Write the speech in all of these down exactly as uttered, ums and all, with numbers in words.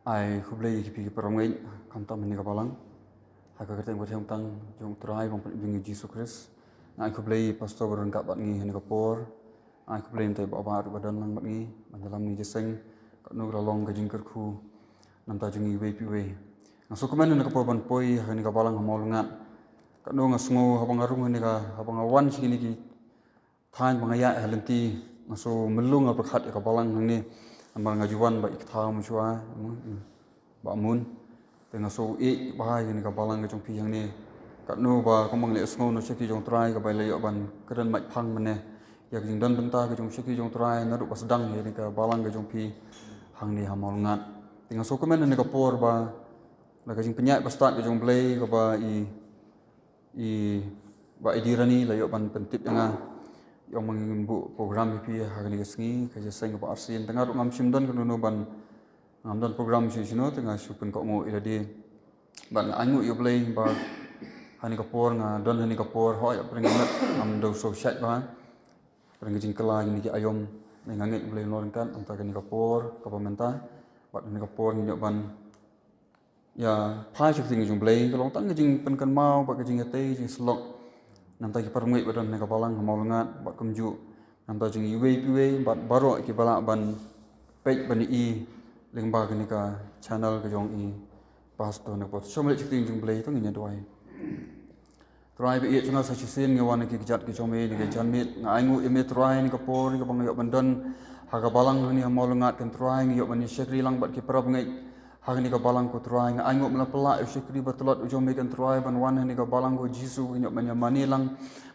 Ai khublei ïa phi ki parabangeit, khamtam ha kane ka balang. Ha ka kyrteng ba thiang tang jong U Trai bad U Jisu Khrist. Nga ai khublei pastor ba don ryngkat bad ngi ha kane ka por. Nga ai khublei ïa u Bah Bah ruh ba don lang bad ngi, ban ïalam ïa ngi jingïaseng, katno ka la long ka jingkyrkhu namta jong ngi iwei pa iwei. Nga sngewkmen ha kane ka por ban poi ha kane ka balang ha Mawlyngkngat. Katno nga sngew haba nga rung ha kane ka, haba nga wan sha kine ki thaiñ ba nga ïaid ha lynti, nga sngew mluh nga pyrkhat ïa ka balang hangne. Namar nga ju wan bad i kta mynshuwa, Bah Mun. Te nga sngew ïeit bha ïa kane ka balang ka jong phi hangne. Katno ba kumba ngi la sngew na shakri jong U Trai kaba la ïoh ban kren mait phang mynne ïa ka jingdon bynta ka jong shakri jong U Trai naduh ba sdang ïa kane ka balang ka jong phi hangne ha Mawlyngkngat. Te nga sngewkmen ha kane ka por ba la ka jingpynïaid bastad ka jong U Blei kaba i i Bah Eddie Rani la ïoh ban pyntip ïa nga. Ïoh ma ngin buh program ïa phi ha kane ka sngi, ka jingïaseng kaba arsien. Te nga ruh ngam shym don kano kano ban, ngam don program shuh shuh, te nga shu pynkohnguh ïa lade. Bad nga ainguh ïa U Blei ba ha kane ka por nga don ha kane ka por, hooid, pyrshah ngam, ngam da sngewsih bha. Pyrshah ka jingkylla kine ki aïom. Nga ngeit U Blei un long ryngkat, namta kane ka por kaba mynta. Bad ha kane ka por ngin ïoh ban ïa phai sha ka ktien ka jong U Blei, ka long tang ka jingpynkynmaw bad ka jingïatei, jingsyllok namta ki parabangeit ba don ha kane ka balang ha Mawlyngkngat, bad kumjuh namta jong ngi iwei pa iwei, bad baroh kiba lah ban peit ban ïohi lyngba kane ka channel ka jong i pastor. Na ka por shu mlien sha ka ktien ka jong U Blei, to ngin ïa duwai. Trai ba ïeit jong nga, sa shisien nga wan ha ki kjat ki jong me, na ka janmiet. Nga ainguh ïa me Trai ha kane ka por, kaba nga ïoh ban don ha ka balang hangne ha Mawlyngkngat, ko Trai, nga ïoh ban ïa shakri lang bad ki parabangeit ha kane ka balang, ko Trai. Nga ainguh me la pynlah ïa u shakri ba tlot u jong me, ko Trai, ban wan ha kane ka balang, ko Jisu, nga ïoh ban ïa mane lang,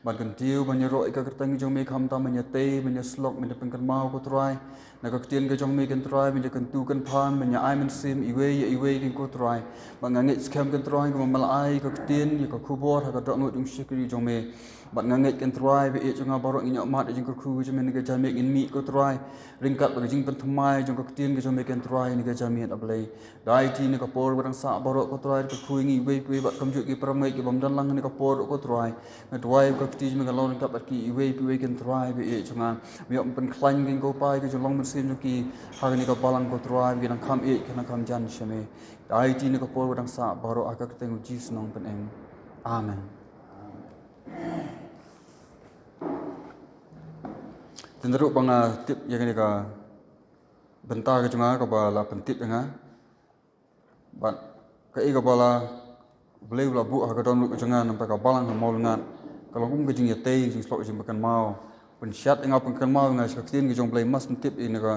ban kyntiew, ban ïaroh ïa ka kyrteng ka jong me, khamtam ban ïatei, ban ïasyllok, ban ïa pynkynmaw, ko Trai. Na ka ktien ka jong me, ko Trai, ban ïa kyntu kynpham, ban ïa ai mynsiem iwei ïa iwei, ko Trai. Bad nga ngeit skhem, ko Trai, kumba me la ai ka ktien, ïa ka khubor ha ka dohnud jong u shakri jong me. Bad nga ngeit, ko Trai ba ïeit jong nga, baroh ngin ïoh mad ïa ka jingkyrkhu ka jong me ha kane ka janmiet, ngin mih, ko Trai, ryngkat bad ka jingpynthymmai jong ka ktien ka jong me, ko Trai, ha kane ka janmiet, A Blei. Da aiti ha kane ka por ba dang sah baroh, ko Trai, kyrkhu ïa ngi iwei pa iwei, bad kumjuh ki parabangeit kibym don lang ha kane ka por, ko Trai. Nga duwai ba ka kti jong me kan long ryngkat bad ki iwei pa iwei, ko Trai ba ïeit jong nga. Me ïoh pynkhlaiñ ïa ki, ko Pa, ïa ka jinglong mynsiem jong ki ha kane ka balang, ko Trai, ba kin nang kham ïeit, kin nang kham jan sha me. Da aiti ha kane ka por ba dang sah baroh, ha ka kyrteng U Jisu nga pynim. Amen. Te naduh ba nga tip ïa kane ka bynta ka jong nga kaba la pyntip ïa nga, bad kaei kaba la U Blei u la buh ha ka dohnud ka jong nga namta ka balang ha Mawlyngkngat, ka long kum ka jingïatei, jingsyllok, jingpynkynmaw. Pynshitom ïa nga, pynkynmaw ïa nga sha ka ktien ka jong U Blei, mas pyntip ïa kane ka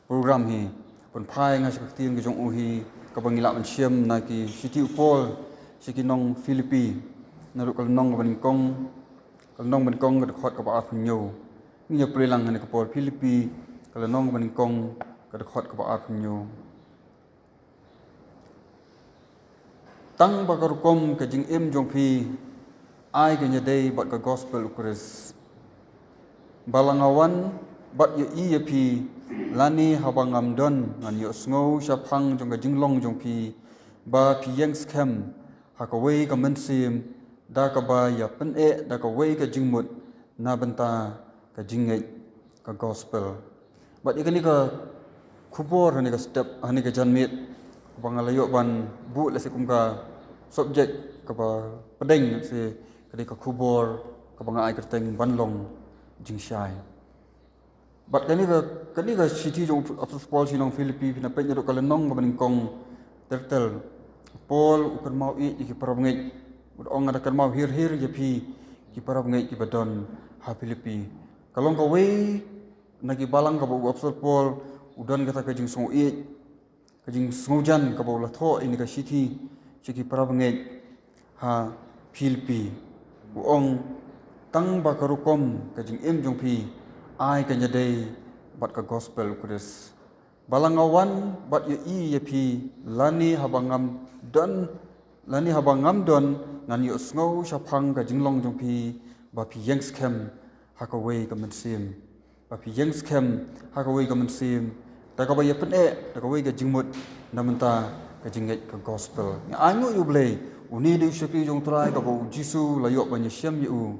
program hi. Pynphai ïa nga sha ka ktien ka jong u hi, kaba ngi lah ban shem na ki shithi u Paul sha ki nong Philippi, naduh ka lynnong kaba nyngkong, ka lynnong ba nyngkong, ka dkhot kaba arphew hynñiew. Ngin ïa pule lang ha kane ka por, Philippi, ka lynnong kaba nyngkong, ka dkhot kaba arphew hynñiew. Tang ba ka rukom ka jingim jong phi ai kane ka dei bad ka gospel u Khrist. Ba la nga wan bad ïohi ïa phi, lane haba ngam don, ngan ïohsngew shaphang jong ka jinglong jong phi, ba phi ïeng skhem ha kawei ka mynsiem, da kaba ïa pyneh da kawei ka jingmut na bynta ka jingngeit ka gospel. Bad ïa kane ka khubor ha kane ka step, ha kane ka janmiet, ba nga la ïoh ban buh lehse kum ka subject kaba pdeng, lehse ka dei ka khubor kaba nga ai kyrteng Ban Long Jingshai. Bad kane ka, kane ka shithi jong u Apostol Paul sha ki nong Philippi, phin ïa peit naduh ka lynnong kaba nyngkong ter ter. Paul u kynmaw ïeit ïa ki parabangeit. U ong, nga da kynmaw hir hir ïa phi ki parabangeit kiba don ha Philippi. Ka long kawei na ki balang kaba u Apostol Paul u don kata ka jingsngew ïeit, ka jingsngewjan kaba u la thoh ïa kane ka shithi sha ki parabangeit ha Philippi. U ong, tang ba ka rukom ka jingim jong phi ai kane ka dei bad ka gospel u Khrist. Ba la nga wan bad ïohi ïa phi, lane haba ngam don, lane haba ngam don, ngan ïohsngew shaphang ka jinglong jong phi, ba phi ïeng skhem ha kawei ka mynsiem. Ba phi ïeng skhem ha kawei ka mynsiem, da kaba ïa pyneh da kawei ka jingmut na bynta ka jingngeit ka gospel. Nga ainguh ïa U Blei, une u dei u shakri jong U Trai kaba u Jisu u la ïoh ban ïashem ïa u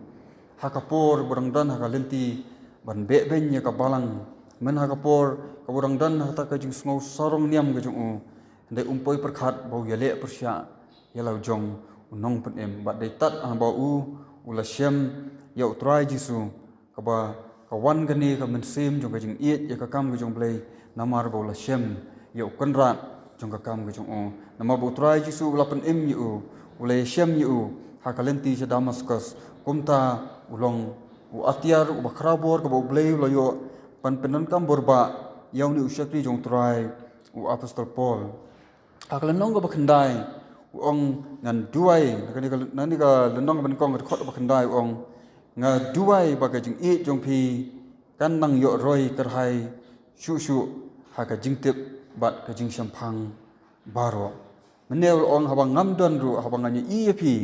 ha ka por ba u dang don ha ka lynti ban beh beiñ ïa ka balang. Myn ha ka por kaba u dang don ha kata ka jingsngew sarong niam ka jong u, Hynrei um poi pyrkhat ba u ïaleh pyrshah ïa la u jong u nongpynim. Bad dei tad haba u, u la shem ïa u Trai Jisu, kaba ka wan kane ka mynsiem jong ka jingïeit ïa ka kam ka jong U Blei, namar ba u la shem ïa u kynrad jong ka kam ka jong u. Namar ba u Trai Jisu u la pynim ïa u, u la ïashem ïa u ha ka lynti sha Damaskus. Kumta u long u atiar uba khraw bor kaba U Blei u la ïoh ban pyndonkam bor ba ïa une u shakri jong u Trai, u apostol Paul. Ha ka lynnong kaba khyndai u ong, ngan duwai, na kane ka, na kane ka lynnong kaba nyngkong, ka dkhot kaba khyndai u ong, nga duwai ba ka jingïeit jong phi kan nang ïoh roi kyrhai shuh shuh ha ka jingtip bad ka jingshemphang baroh. Mynne u la ong, haba ngam don ruh, haba ngan ïohi ïa phi.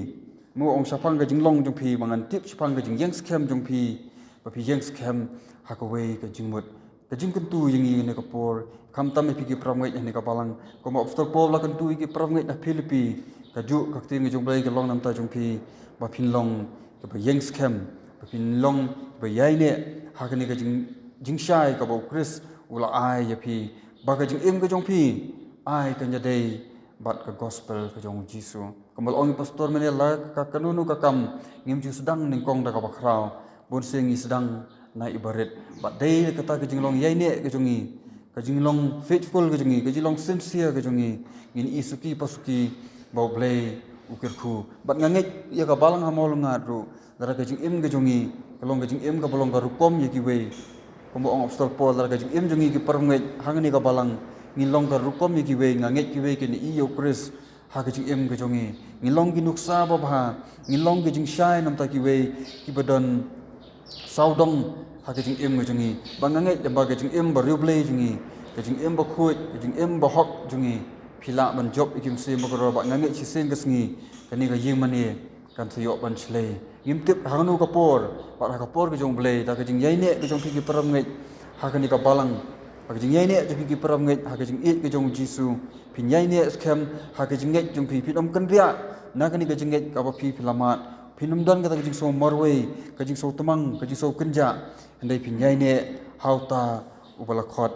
Mo ong shaphang ka jinglong jong phi, ba ngan tip shaphang ka jingïeng skhem jong phi, ba phi ïeng skhem ha kawei ka jingmut. Ka jingkyntu ïa ngi ha kane ka por, khamtam ïa phi ki parabangeit ha kane ka balang, kumba u apostol Paul u la kyntu ïa ki parabangeit na Philippi, kajuh ka ktien ka jong U Blei ka long na ka bynta jong phi, ba phin long kiba ïeng skhem, ba phin long kiba ïaineh ha kane ka jing, jingshai kaba u Khrist u la ai ïa phi, ba ka jingim ka jong phi ai kan ïadei bad ka gospel ka jong u Jisu. Kumba la ong ïa u pastor mynne, la ka kano kano ka kam ngim ju sdang nyngkong da kaba khraw, bun sien ngi sdang na iba rit. Bad dei kata ka jinglong ïaineh ka jong ngi, ka jinglong faithful ka jong ngi, ka jinglong sincere ka jong ngi, ngin ïohi suki pa suki ba U Blei u kyrkhu. Bad nga ngeit ïa ka balang ha Mawlyngad ruh, lada ka jingim ka jong ngi ka long ka jingim kaba long ka rukom ïa kiwei, kumba ong u apostol Paul, lada ka jingim jong ngi ki parabangeit hangne ha ka balang ngin long ka rukom ïa kiwei, nga ngeit kiwei kin ïohi ïa u Khrist ha ka jingim ka jong ngi. Ngin long ki nuksa babha, ngin long ka jingshai na ka bynta kiwei kiba don sawdong ha ka jingim ka jong ngi. Bad nga ngeit ba ka jingim ba riewblei jong ngi, ka jingim bakhuid, ka jingim bahok jong ngi, phi lah ban jop ïa ki mynsiem bakordor. Bad nga ngeit shisien ka sngi kane ka ïing mane kan sa ïoh ban shlei. Ngim tip ha kano ka por, bad ha ka por ka jong U Blei, da ka jingïaineh ka jong phi ki parabangeit ha kane ka balang, ha ka jingïaineh jong phi ki parabangeit ha ka jingïeit ka jong u Jisu, phin ïaineh skhem ha ka jingngeit jong phi, phin ym kynriah na kane ka jingngeit kaba phi phi la mad. Phin ym don kata ka jingsngew marwei, ka jingsngew tmang, ka jingsngew kynjah. Hynrei phin ïaineh ha uta uba la khot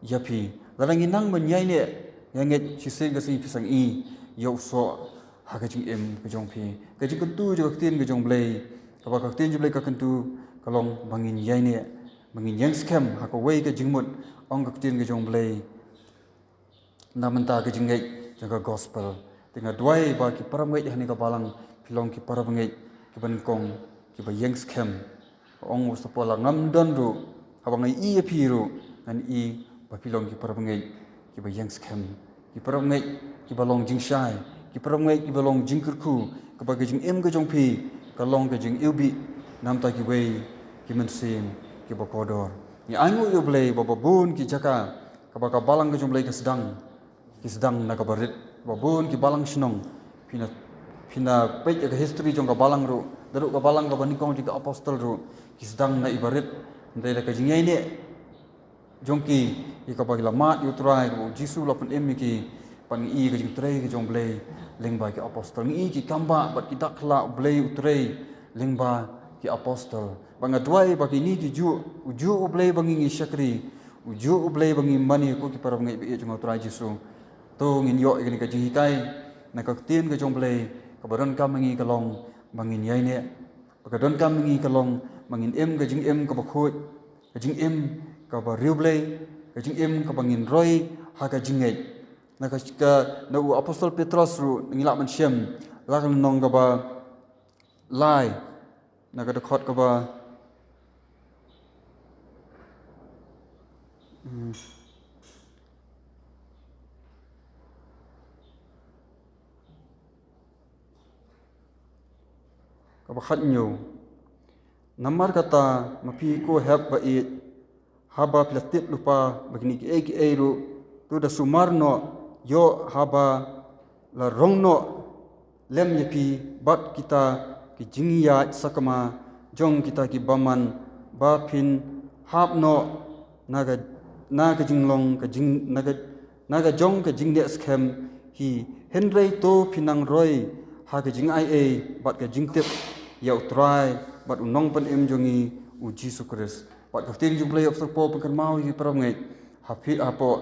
ïa phi. Lada ngi nang ban ïaineh, nga ngeit shisien ka sngi phi sngewthuh ïa u soh ha ka jingim ka jong phi. Ka jingkyntu jong ka ktien ka jong U Blei, kaba ka ktien jong U Blei ka kyntu, ka long ba ngin ïaineh, ba ngin ïeng skhem ha kawei ka jingmut, ong ka ktien ka jong U Blei, na ka bynta ka jingngeit jong ka gospel. Te nga duwai ba ki parabangeit ha kane ka balang phi long ki parabangeit kiba nyngkong, kiba ïeng skhem. Ong u apostol Paul, la ngam don ruh, haba nga ïohi ïa phi ruh ngan ïohi ba phi long ki parabangeit kiba ïeng skhem, ki parabangeit kiba long jingshai, ki parabangeit kiba long jingkyrkhu, kaba ka jingim ka jong phi ka long ka jingiwbih na ka bynta kiwei ki mynsiem kiba kordor. Ngi ainguh ïa U Blei ba, ba bun ki jaka kaba ka balang ka jong U Blei ka sdang, ki sdang na kaba rit. Ba bun ki balang shnong, phi na, phi na peit ïa ka history jong ka balang ruh, naduh ka balang kaba nyngkong jong ki apostol ruh, ki sdang na iba rit. Hynrei da ka jingïaineh jong ki ïa kaba ki la mad ïa u Trai, kaba u Jisu u la pynim ïa ki, bad ngi ïohi ka jingtrei ka jong U Blei lyngba ki apostol. Ngi ïohi ki kambah bad ki dak khlak U Blei u trei lyngba ki apostol. Bad nga duwai ba kine ki juh, u juh U Blei ba ngi ngi shakri, u juh U Blei ba ngi mane, ko ki parabangeit ba ïeit jong u Trai Jisu, to ngin ïoh ïa kane ka jinghikai na ka ktien ka jong U Blei, kaba donkam ma ngi ka long ba ngin ïaineh, ba ka donkam ma ngi ka long ba ngin im ka jingim kaba khuid, ka jingim kaba riewblei, ka jingim kaba ngin roi ha ka jingngeit. Na ka, ka, na u apostol Petros ruh ngi lah ban shem, la ka lynnong kaba lai, na ka dkhot kaba, hmm, kaba khathynñiew. Namar kata, ma phi ko hep ba ïeit, haba phi la tip lypa ba kine kiei kiei ruh, to da sumar noh ïoh haba la rong noh lem ïa phi bad kita ki jingïaid sakma jong kita ki bymman, ba phin hap noh na ka, na ka jinglong ka jing, na ka, na ka jong ka jingneh skhem hi. Hynrei to phin nang roi ha ka jingaiei bad ka jingtip ïa u Trai bad u Nongpynim jong ngi u Jisu Khrist. Bad ka ktien jong U Blei, u apostol Paul u pynkynmaw ïa ki parabangeit ha Phi, hapoh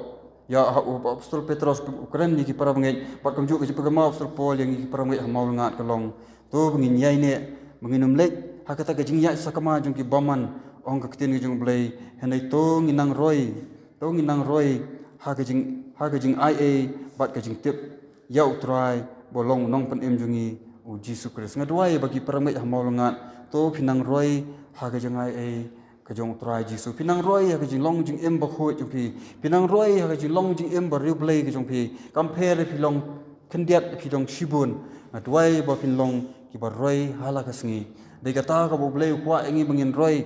Ïa ha u apostol Petros u kren ïa ki para bangeit, bad kumjuh ka jingpyrkhat u apostol Paul ïa ngi ki para bangeit ha Mawlyngad ka long, to ba ngin ïaineh, ba ngin ym leit ha kata ka jingïaid sakma jong ki bymman, ong ka ktien ka jong U Blei. Hynrei to ngin nang roi, to ngin nang roi ha ka jing, ha ka jingaiei bad ka jingtip ïa U Trai ba long Nongpynim jong ngi, U Jisu Khrist. Nga duwai ba ki para bangeit ha Mawlyngad, to phin nang roi ha ka jingaiei ka jong U Trai Jisu. Phin nang roi ha ka jinglong jingim bakhuid jong phi. Phin nang roi ha ka jinglong jingim bariewblei ka jong phi. Kam pher phi long khyndiat, phi long shibun. Nga duwai ba phin long kiba roi ha la ka sngi. Dei kata kaba U Blei u kwah ïa ngi ba ngin roi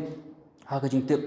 ha ka jingtip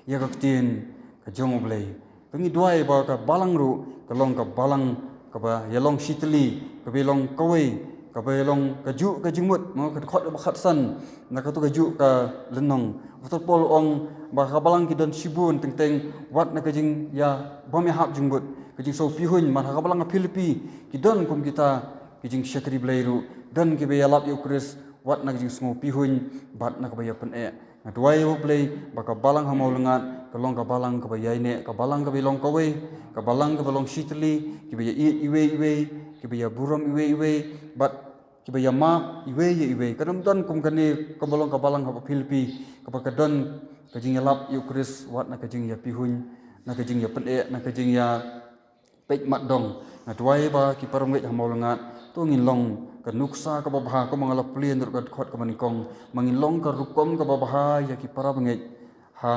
ïa ka ktien ka jong U Blei. Te ngi duwai ba ka balang ruh ka long ka balang kaba ïalong shitylli, kaba ïalong kawei, kaba ïalong kajuh ka jingmut, mo, ka dkhot kaba khatsan na kato kajuh ka lynnong. U apostol Paul u ong ba ka balang ki don shibun, teng teng wat na ka jingïabym ïahap jingmut, ka jingsngewpihuiñ. Mar ha ka balang ka Philippi ki don kum kita ki jingshakri Blei ruh, don kiba ïalap ïa U Khrist wat na ka jingsngewpihuiñ bad na kaba ïapyneh. Nga duwai, ïa U Blei, ba ka balang ha Mawlyngad ka long ka balang kaba ïaineh, ka balang kaba ïalong kawei, ka balang kaba long shitylli, kiba ïaieit iwei iwei, kiba ïaburom iwei iwei, bad kiba ïamap iwei ïa iwei. Kam don kum kane kaba long ka balang ha Philippi, kaba ka don ka jingïalap ïa U Khrist wat na ka jingïapihuiñ, na ka jingïapyneh, na ka jingïa peit mat dong. Nga duwai ba ki para bangeit ha Mawlyngad, to ngin long ka nuksa kaba bha, kumba nga la plie naduh ka dkhot kaba nyngkong, ba ngin long ka rukom kaba bha ïa ki para bangeit ha,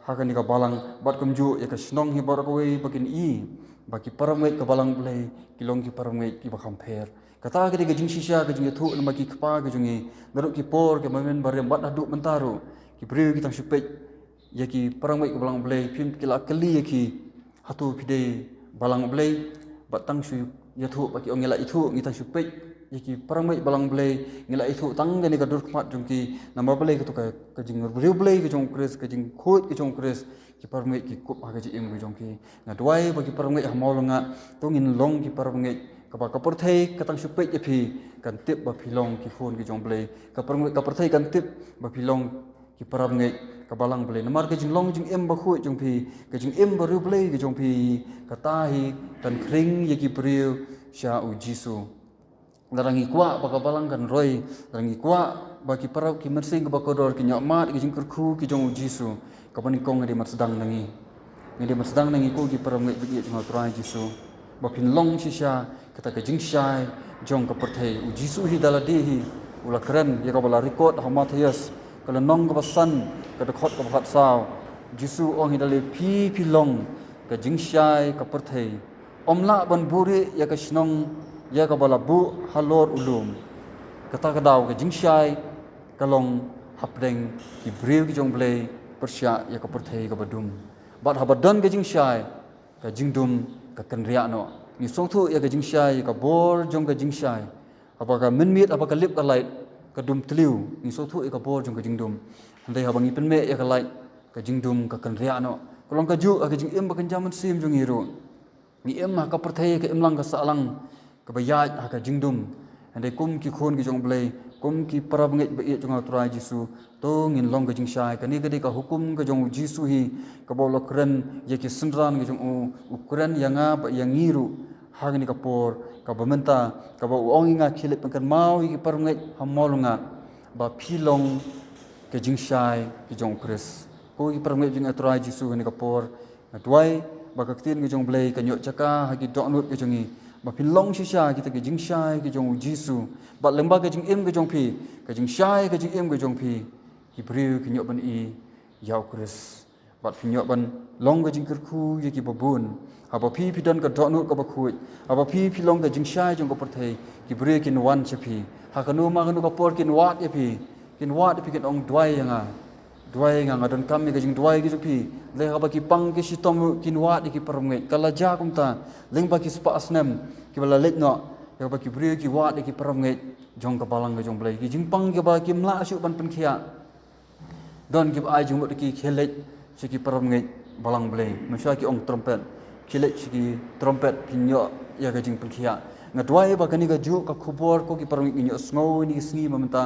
ha kane ka balang, bad kumjuh ïa ka shnong hi baroh kawei, ba kin i ba ki para bangeit ka balang Blei ki long ki para bangeit kiba kham pher. Kata ka dei ka jingshisha ka jingïathuh namar ki kpa ka jong ngi, naduh ki por kiba mynbarim bad haduh mynta ruh, ki briew ki tang shu peit ïa ki para bangeit ka balang Blei, phim, ki la kylli ïa ki, hato phi dei balang Blei? Bad tang shu ïathuh, ba ki ong ngi la ithuh, ngi tang shu peit ïa ki para bangeit balang Blei, ngi la ithuh tang kane ka dur khmat jong ki. Namar balei? Kato ka, ka jingriewblei ka jong U Khrist, ka jingkhuid ka jong U Khrist, ki para bangeit ki kup ha ka jingim ka jong ki. Nga duwai ba ki para bangeit ha Mawlyngad, to ngin long ki para bangeit kaba ka pyrthei ka tang shu peit ïa phi, kan tip ba phi long ki khun ki jong U Blei. Ka para bangeit, ka pyrthei kan tip ba phi long ki para bangeit ka balang Blei. Namar ka jinglong jingim bakhuid jong phi, ka jingim bariewblei ka jong phi, kata hi kan khring ïa ki briew sha U Jisu. Lada ngi kwah ba ka balang kan roi, lada ngi kwah ba ki para, ki mynsiem kiba kordor kin ïohmad ïa ka jingkyrkhu ka jong U Jisu, kaba nyngkong ngi dei ban sdang na ngi. Ngi dei ban sdang na ngi ko ki para bangeit ba ïeit jong U Trai Jisu, ba phin long shisha kata ka jingshai jong ka pyrthei. U Jisu hi da lade hi u la kren ïa kaba la record ha Mathaios, ka lynnong kaba san, ka dkhot kaba khatsaw. Jisu u ong hi da lade, phi phi long ka jingshai ka pyrthei. Ym lah ban buhrieh ïa ka shnong ïa kaba la buh halor u lum. Kata ka daw ka jingshai ka long hapdeng ki briew ki jong U Blei, pyrshah ïa ka pyrthei kaba dum. Bad haba don ka jingshai, ka jingdum ka kynriah noh. Ngi sngewthuh ïa ka jingshai, ïa ka bor jong ka jingshai. Haba ka mynmiet, haba ka lip ka lait ka dum tliw, ngi sngewthuh ïa ka bor jong ka jingdum. Hynrei haba ngi pynmeh ïa ka lait, ka jingdum ka kynriah noh. Ka long kajuh ha ka jingim ba kynja mynsiem jong ngi ruh. Ngi im ha ka pyrthei, ka imlang ka sahlang kaba ïaid ha ka jingdum. Hynrei kum ki khun ki jong U Blei, kum ki para bangeit ba ïeit jong U Trai Jisu, to ngin long ka jingshai. Kane ka dei ka hukum ka jong U Jisu hi, kaba u la kren ïa ki synran ki jong u, u kren ïa nga bad ïa ngi ruh ha kane ka por kaba mynta, kaba u ong ïa nga, khie leit pynkynmaw ïa ki para bangeit ha Mawlyngad ba phi long ka jingshai ka jong U Khrist. Ko ki para bangeit jong U Trai Jisu, ha kane ka por nga duwai ba ka ktien ka jong U Blei kan ïoh jaka ha ki dohnud ka jong ngi, ba phin long shisha kita ki jingshai ki jong U Jisu. Bad lyngba ka jingim ka jong phi, ka jingshai, ka jingim ka jong phi, ki briew kin ïoh ban i ïa U Khrist. Bad phin ïoh ban long ka jingkyrkhu ïa kiba bun. Haba phi phi don ka dohnud kaba khuid, haba phi phi long ka jingshai jong ka pyrthei, ki briew kin wan sha phi. Ha kano ma kano ka por kin wad ïa phi, kin wad ïa phi, kin ong, duwai ïa nga. Duwai ïa nga, nga donkam ïa ka jingduwai ka jong phi. Lehse haba ki pang ki shitom ruh kin wad ïa ki para bangeit. Ka la jia kumta lyngba ki spah snem kiba la leit noh, ïa kaba ki briew ki wad ïa ki para bangeit jong ka balang ka jong U Blei. Ki jingpang kiba kim lah shuh ban pynkhiah. Don kiba ai jingmut ïa ki, khie leit sha ki para bangeit balang Blei. Mynshuwa ki ong trumpet. Khie leit sha ki trumpet, phin ïoh ïa ka jingpynkhiah. Nga duwai ba kane kajuh ka khubor, ko ki para bangeit, ngin ïohsngew ha kine ki sngi ba mynta,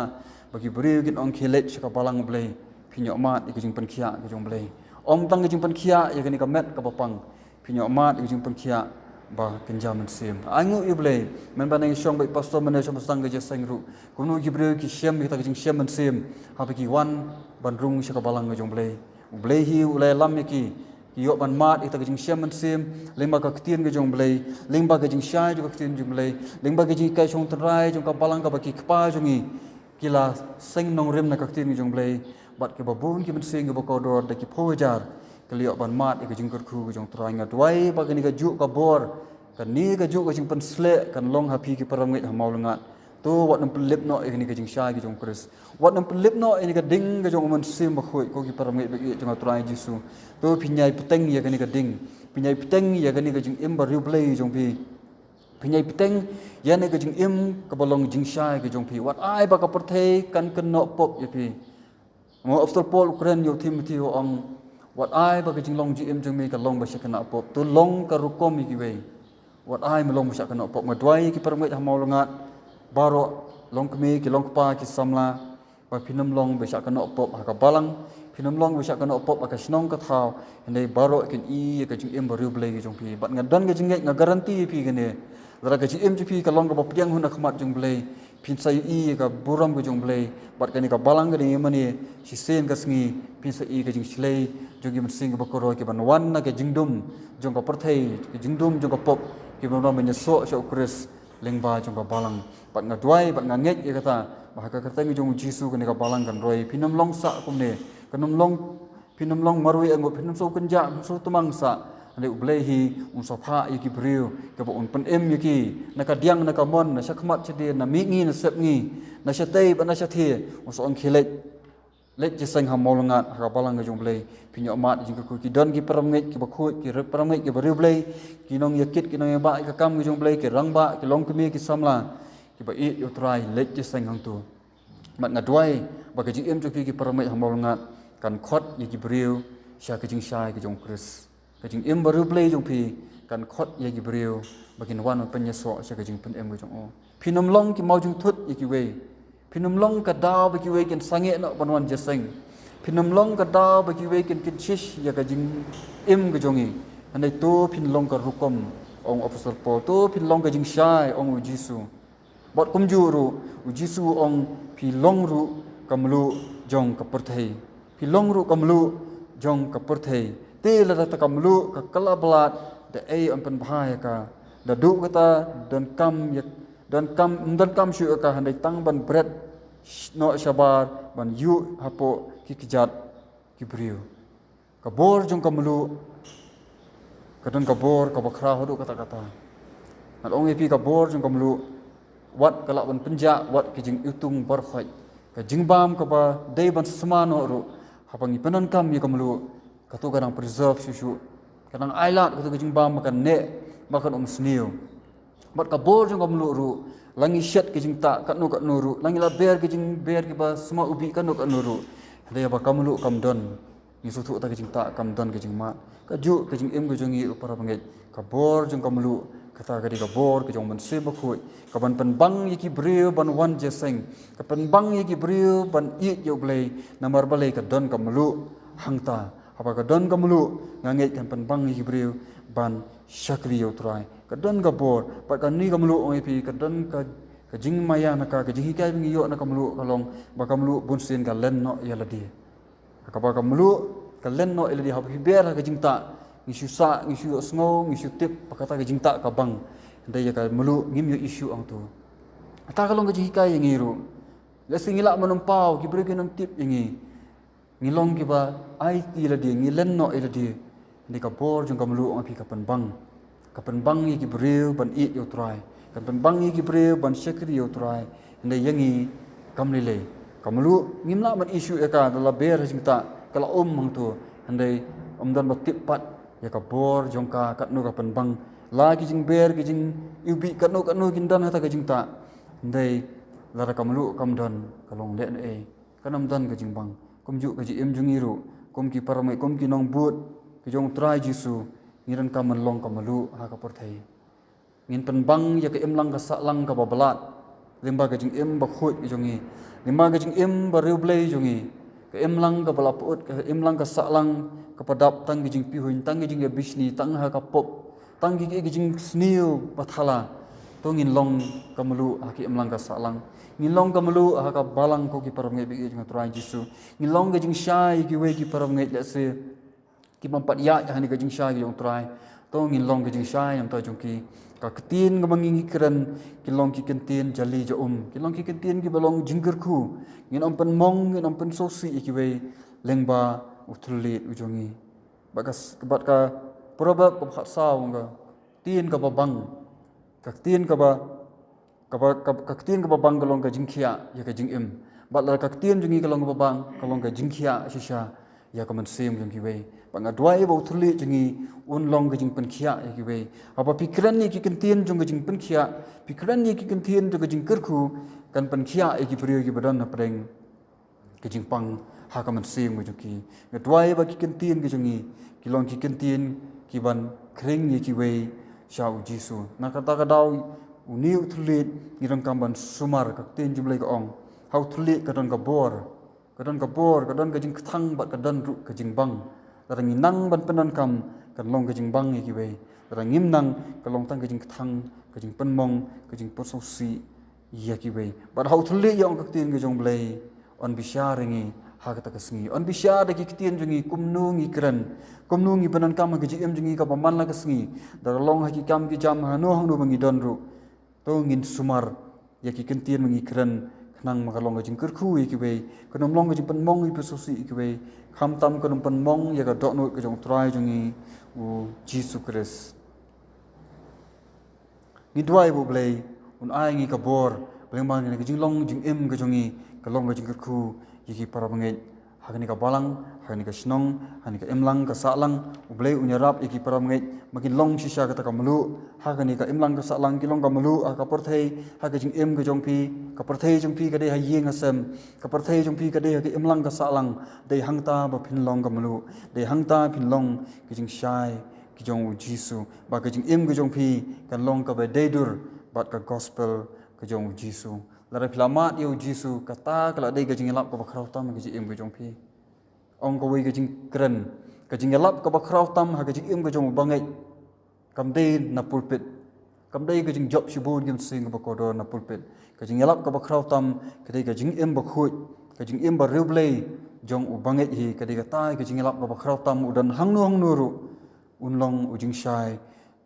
ba ki briew kin ong, khie leit sha ka balang Blei, phin ïohmad ïa ka jingpynkhiah ka jong U Blei. Ym tang ka jingpynkhiah ïa kane ka met kaba pang, Phin ïoh mad ïa ka jingpynkhiah ba kynja mynsiem. Ai nguh ïa U Blei, mynba ngi shong bad i pastor mynne shong ba sdang ka jingïaseng ruh, kumno ki briew ki shem ïa kata ka jingshem mynsiem haba ki wan ban rung sha ka balang ka jong U Blei. U Blei hi u la ïalam ïa ki, ki ïoh ban mad ïa kata ka jingshem mynsiem lyngba ka ktien ka jong U Blei, lyngba ka jingshai jong ka ktien jong U Blei, lyngba ka jinghikai shongtynrai jong ka balang kaba ki kpa jong ngi ki la seng nongrim na ka ktien ka jong U Blei, bad kiba bun ki mynsiem kiba kordor da ki phew hajar ki la ïoh ban mad ïa ka jingkyrkhu ka jong U Trai. Nga duwai ba kane kajuh ka bor, kane kajuh ka jingpynsleh kan long ha phi ki parabangeit ha Mawlyngad. To wat nym pynlip noh ïa kane ka jingshai ka jong U Khrist. Wat nym pynlip noh ïa kane ka ding ka jong U Mynsiem Bakhuid, ko ki parabangeit ba ïeit jong U Trai Jisu. To phin ïai bteng ïa kane ka ding. Phin ïai bteng ïa kane ka jingim ba riewblei jong phi. Phin ïai bteng ïa kane ka jingim kaba long jingshai ka jong phi. Wat ai ba ka pyrthei kan kynnoh pop ïa phi. Mo apostol Paul u kren ïa u Timothy u ong, wat ai ba ka jinglong jingim jong me ka long ba shakynnoh pop. To long ka rukom ïa kiwei. Wat ai me long ba shakynnoh pop. Nga duwai ïa ki parabangeit ha Mawlyngad baroh, long kmie ki long kpa ki samla, ba phin ym long ba shakynnoh pop ha ka balang, phin ym long ba shakynnoh pop ha ka shnong ka thaw, hynrei baroh kin i ïa ka jingim ba riewblei ka jong phi. Bad nga don ka jingngeit, nga guarantee ïa phi kane, lada ka jingim jong phi ka long kaba pdiang hun ha khmat jong U Blei, phin sa ïohi ïa ka burom ka jong U Blei. Bad kane ka balang ka dei mane shisien ka sngi, phin sa i ka jingshlei jong ki mynsiem kiba kordor kiban wan na ka jingdum jong ka pyrthei, ka jingdum jong ka pop, kiban wan ban ïasoh sha U Khrist lyngba jong ka balang. Bad nga duwai bad nga ngeit ïa kata ba ha ka kyrteng jong U Jisu kane ka balang kan roi. Phin ym long sah kumne, kan ym long, phin ym long marwei angut, phin ym sngewkynjah, phin ym sngewtmang sah. Hynrei U Blei hi un sa phah ïa ki briew kiba un pynim ïa ki na ka diang na ka mon, na shakhmat shadien, na mihngi na sepngi, na shatei bad na shathie, un sa ong khie leit. Leit jingïaseng ha Mawlyngad, ha ka balang ka jong U Blei. Phin ïoh mad jingkyrkhu. Ki don ki parabangeit kiba khuid, ki parabangeit kiba riewblei, ki nongïakit, ki nongïabah ïa ka kam ka jong U Blei, ki rangbah, ki longkmie, ki samla kiba ïeit ïa U Trai, leit jingïaseng hangto. Bad nga duwai ba ka jingim jong phi ki parabangeit ha Mawlyngad kan khot ïa ki briew sha ka jingshai ka jong U Khrist. Ka jingim ba riewblei jong phi kan khot ïa ki briew ba kin wan ban pynïasoh sha ka jingpynim ka jong U. Phin ym long ki mawjingthut ïa kiwei. Phin ym long ka daw ba kiwei kin sangeh noh ban wan jingïaseng. Phin ym long ka daw ba kiwei kin kynshish ïa ka jingim ka jong ngi. Hynrei to phin long ka rukom, ong apostol Paul. To phin long ka jingshai, ong U Jisu. Bad kumjuh ruh, U Jisu u ong, phi long ruh ka mluh jong ka pyrthei. Phi long ruh ka mluh jong ka pyrthei. Te lada kata ka mluh ka kylla blad, da ei yn pynbha ïa ka? Da duh kata donkam ïa, donkam, ym donkam shuh ïa ka, hynrei tang ban bret sh-, noh shabar, ban ïuh hapoh ki kjat ki briew. Ka bor jong ka mluh ka don ka bor kaba khraw haduh katta katta. Ngan ong ïa phi, ka bor jong ka mluh wat ka lah ban pynjah, wat ka jingiwtung barkhot, ka jingbam kaba dei ban sma noh ruh, haba ngi pyndonkam ïa ka mluh, kato ka dang preserve shuh shuh. Ka dang ailad kato ka jingbam ba kan neh, ba kan ym sniew. Bad ka bor jong ka mluh ruh, la ngi shet ka jingtah katno katno ruh, la ngi la ber ka jingber kiba sma ubih katno katno ruh, hynrei haba ka mluh kam don, ngi sngewthuh kata ka jingtah kam don ka jingmad. Kajuh ka jingim ka jong ngi, ko parabangeit, ka bor jong ka mluh kata ka dei ka bor ka jong U Mynsiem Bakhuid, kaban pynbang ïa ki briew ban wan jingïaseng, ka pynbang ïa ki briew ban ïeit ïa U Blei. Namar balei? Ka don ka mluh hangta. Haba ka don ka mluh, nga ngeit kan pynbang ïa ki briew ban shakri ïa U Trai. Ka don ka bor, bad kane ka mluh, ong ïa phi, ka don ka, ka jingmaïa na ka, ka jinghikai ba ngi ïoh na ka mluh ka long ba ka mluh bunsien ka len noh ïa lade. Haba ka mluh ka len noh ïa lade, haba phi ber ha ka jingtah, ngi shu sah, ngi shu ïohsngew, ngi shu tip ba kata ka jingtah ka bang. Hynrei ïa ka mluh ngim ïohi shuh hangto. Kata ka long ka jinghikai ïa ngi ruh. Lehse ngi lah ban ym paw, ki briew kin ym tip ïa ngi. Ngi long kiba aiti ïa lade, ngi len noh ïa lade. Hynrei ka bor jong ka mluh, ong ïa phi, ka pynbang. Ka pynbang ïa ki briew ban ïeit ïa U Trai. Ka pynbang ïa ki briew ban shakri ïa U Trai. Hynrei ïa ngi kam lei lei. Ka mluh ngim lah ban ïohi shuh ïa ka, da la ber ha jingtah ka la um hangto. Hynrei ym don ba tip pat ïa ka bor jong ka, katno ka pynbang. La ki jingber, ki jingiwbih katno katno kin don ha kata ka jingtah. Hynrei lada ka mluh kam don, ka long lehnohei. Kan ym don ka jingbang. Kumjuh ka jingim jong ngi ruh, kum ki parabangeit, kum ki nongbud ki jong U Trai Jisu, ngi donkam ban long ka mluh ha ka pyrthei. Ngin pynbang ïa ka imlang ka sahlang kaba blad lyngba ka jingim bakhuid ka jong ngi, lyngba ka jingim ba riewblei jong ngi. Ka imlang kaba la pyut, ka imlang ka sahlang kaba dap tang ki jingpihuiñ, tang ki jingïabishni, tang ha ka pop, tang ki, ki jingsniew bathala. To ngin long ka mluh ha ka imlang ka sahlang. Ngin long ka mluh ha ka balang ko ki parabangeit baieit jong U Trai Jisu. Ngin long ka jingshai ïa kiwei ki parabangeit lehse ki bym pat ïaid ha kane ka jingshai ka jong U Trai. To ngin long ka jingshai namar jong ki. Ka ktien kaba ngi kren, ki long ki ktien jali ja um. Ki long ki ktien kiba long jingkyrkhu. Ngin ym pynmong, ngin ym pynsngewsih ïa kiwei lyngba u thylliej u jong ngi. Bad ka, bad ka Proverb kaba khatsaw ka ktien kaba bang. Ka ktien kaba kaba, ka, ka ktien kaba bang ka long ka jingkhiah ïa ka jingim. Bad lada ka ktien jong ngi ka long kaba bang, ka long ka jingkhiah shisha ïa ka mynsiem jong kiwei. Bad nga duwai ba u thylliej jong ngi un long ka jingpynkhiah ïa kiwei. Haba phi kren ïa ki ktien jong ka jingpynkhiah, phi kren ïa ki ktien jong ka jingkyrkhu, kan pynkhiah ïa ki briew kiba don hapdeng ka jingpang ha ka mynsiem ka jong ki. Nga duwai ba ki ktien ka jong ngi ki long ki ktien kiban khring ïa kiwei sha U Jisu. Na kata ka daw une u thylliej ngi donkam ban sumar, ka ktien jong U Blei ka ong, ha u thylliej ka don ka bor, ka don ka bor, ka don ka jingkthang bad ka don ruh ka jingbang. Lada ngi nang ban pyndonkam, kan long ka jingbang ïa kiwei. Lada ngim nang, ka long tang ka jingkthang, ka jingpynmong, ka jingpynsngewsih ïa kiwei. Bad ha u thylliej ïa, ong ka ktien ka jong U Blei, yn bishar ïa ngi ha kata ka sngi. Yn bishar da ki ktien jong ngi kumno ngi kren, kumno ngi pyndonkam ha ka jingim jong ngi kaba man la ka sngi. Da ka long ha ki kam ki jam, hangno hangno ba ngi don ruh, to ngin sumar ïa ki ktien ba ngi kren, khnang ba kan long ka jingkyrkhu ïa kiwei, kan ym long ka jingpynmong, ïa pynsngewsih ïa kiwei, khamtam kan ym pynmong ïa ka dohnud ka jong U Trai jong ngi U Jisu Khrist. Ngi duwai ba U Blei un ai ngi ka bor, ba lyngba kane ka jinglong jingim ka jong ngi, kan long ka jingkyrkhu ïa ki parabangeit ha kane ka balang, ha kane ka shnong, ha kane ka imlang ka sahlang. U Blei un ïarap ïa ki parabangeit ba kin long shisha kata ka mluh ha kane ka imlang ka sahlang, kin long ka mluh ha ka pyrthei, ha ka jingim ka jong phi. Ka pyrthei jong phi ka dei ha ïing ha sem, ka pyrthei jong phi ka dei ha ka imlang ka sahlang. Dei hangta ba phin long ka mluh, dei hangta phin long ka jingshai ka jong U Jisu, ba ka jingim ka jong phi kan long kaba dei dur bad ka gospel ka jong U Jisu. Lada phi la mad ïa U Jisu, kata ka la dei ka jingïalap kaba khraw tam ha ka jingim ka jong phi. Ong kawei ka jingkren, ka jingïalap kaba khraw tam ha ka jingim ka jong u bangeit kam dei na pulpit. Kam dei ka jingjop shibun ki mynsiem kiba kordor na pulpit. Ka jingïalap kaba khraw tam ka dei ka jingim bakhuid, ka jingim ba riewblei jong u bangeit hi. Ka dei kata ka jingïalap kaba khraw tam, u don hangno hangno ruh un long u jingshai